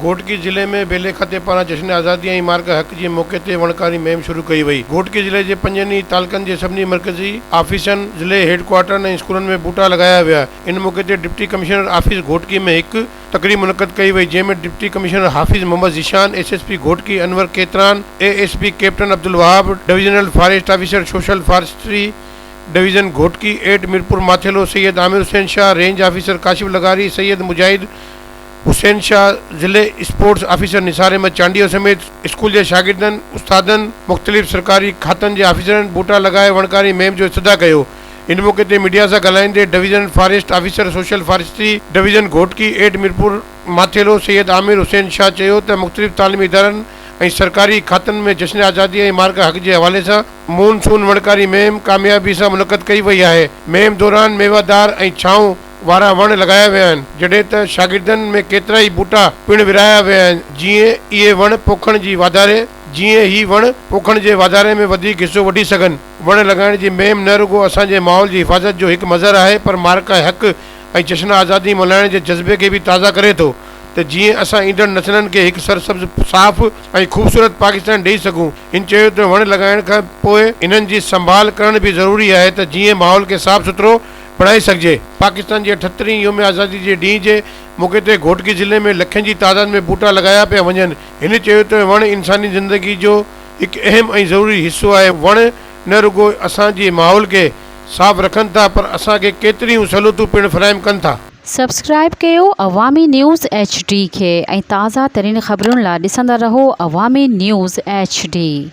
گهوٽڪي ضلعي ۾ ٻيلي کاتي پاران جشن آزادي ۽ معرڪه حق جي موقعي تي وڻڪاري مهم شروع ڪئي وئي. گهوٽڪي ضلعي جي پنجن ئي تعلقن جي سڀني مرڪزي آفيسن، ضلعي هيڊ ڪوارٽرن ۽ اسڪولن ۾ ٻوٽا لڳايا ويا. ان موقعي تي ڊپٽي ڪمشنر آفيس گهوٽڪي ۾ هڪ تقريب منعقد ڪئي وئي جنهن ۾ deputy commissioner Hafiz Muhammad Zeeshan, S S P Ghotki Anwar Khetran, A S P captain Abdul Wahab, divisional forest officer social forestry division Ghotki at Mirpur Mathelo Syed Amir Hussain Shah, range officer Kashif لغاري، سيد مجاهد حسين شاهه، ضلعي sports officer Nisar Ahmed Chandio سميت school جي شاگردن، استادن، مختلف سرڪاري کاتن جي آفيسرن ٻوٽا لڳائي وڻڪاري مهم جو افتتاح ڪيو. ان موقعي تي ميڊيا سان ڳالهائيندي divisional forest officer social forestry division Ghotki at Mirpur Mathelo Syed Amir Hussain Shah چيو ته مختلف تعليمي ادارن ۽ سرڪاري کاتن ۾ جشن آزادي ۽ معرڪه حق جي حوالي سان مون سون وڻڪاري مهم ڪاميابي سان منعقد ڪئي وئي آهي مهم دوران ميوادار ۽ ڇانو وارا وڻ لڳايا ويا آهن، جڏهن ته شاگردن ۾ ڪيترائي ٻوٽا پڻ ورهايا ويا آهن، جيئن اهي وڻ پوکڻ جي واڌاري جيئن هي وڻ پوکڻ جي واڌاري ۾ وڌيڪ حصو وٺي سگهن. وڻ لڳائڻ جي مهم نه رڳو اسان جي ماحول جي حفاظت جو هڪ مظهر آهي پر معرڪه حق ۽ جشن آزادي ملهائڻ جي جذبي کي به تازه ڪري ٿو ته جيئن اسان ايندڙ نسلن کي هڪ سرسبز، صاف ۽ خوبصورت پاڪستان ڏئي سگهون. هن چيو ته وڻ لڳائڻ کان پوء انهن جي سنڀال ڪرڻ به ضروري آهي ته جيئن ماحول کي صاف سٿرو بڻائي سگهجي. پاڪستان جي اٺهترين يوم آزادي جي ڏينهن جي موقعي تي گهوٽڪي ضلعي ۾ لکين جي تعداد ۾ ٻوٽا لڳايا پيا وڃن. هن چيو ته وڻ انساني زندگي جو هڪ اهم ۽ ضروري حصو آهي، وڻ نه رڳو اسان جي ماحول کي صاف رکن ٿا پر اسان کي ڪيتريون سهولتون پڻ فراهم ڪن ٿا. سبسڪرائيب ڪيو عوامي نيوز ايڇ ڊي کي ۽ تازه ترين خبرن لا ڏسندا رهو عوامي نيوز ايڇ ڊي.